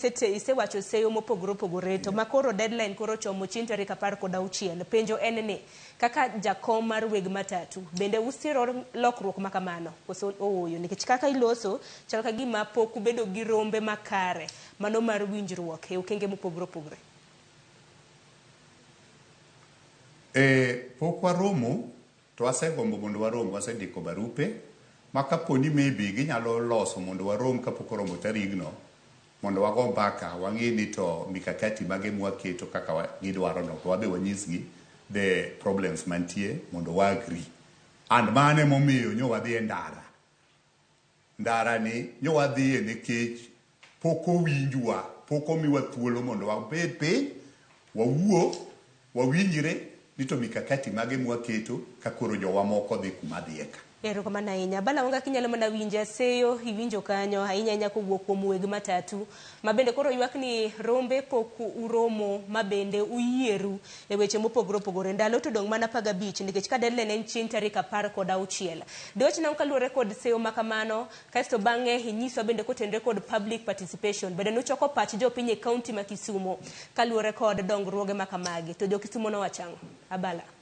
Sete isewacho seyo mopogore opogore to ma koro deadline koro ochomo chieng' tarik 16. Penjo en ni, kaka jakom mar weg matatu, bende usiro lokruok ma kamano koso ooyo? Nikech kaka iloso chal ka gima pok ubedo gi rombe makare mano mar winjruok e okenge mopogore opogore. Eh, pok waromo to wasegombo mondo warom, wasendiko barupe ma kapo ni maybe ginyalo loso mondo warom kapok oromo tarigno mondo wago mbaka wang'i ni to mikakati mage mwaketo kaka gidwaro no to wabe wanyisgi the problems mantie mondo wa agree. And mano emomiyo nyo wadhi e ndara. Ndara ni nyo wadhiye nikech pok owinjwa, pok omiwa thuolo mondo wabed piny, wawuo, wawinjre ni to mikakati mage mwaketo ka koro jowa moko dhi kuma dhiye ka. Erokamano ahinya. Bala Wanga kinyalo mana winja seyo iwinjo kanyo ahinya ahinya kowuok kuom weg matatu ma bende koro ywak ni rombe pok uromo ma bende uyieru e weche mopogore opogore. Ndalo to dong' mana 15 nikech ka deadline en chieng' tarik 16. Diwach nang'o kaluwore kod seyo ma kamano kasto bang'e inyiswa bende kotenore kod public participation bende nuchoko pach jopiny e county ma Kisumo kaluwore kod dongruoge ma kamagi to jo Kisumo nowacho ang'o? Abala.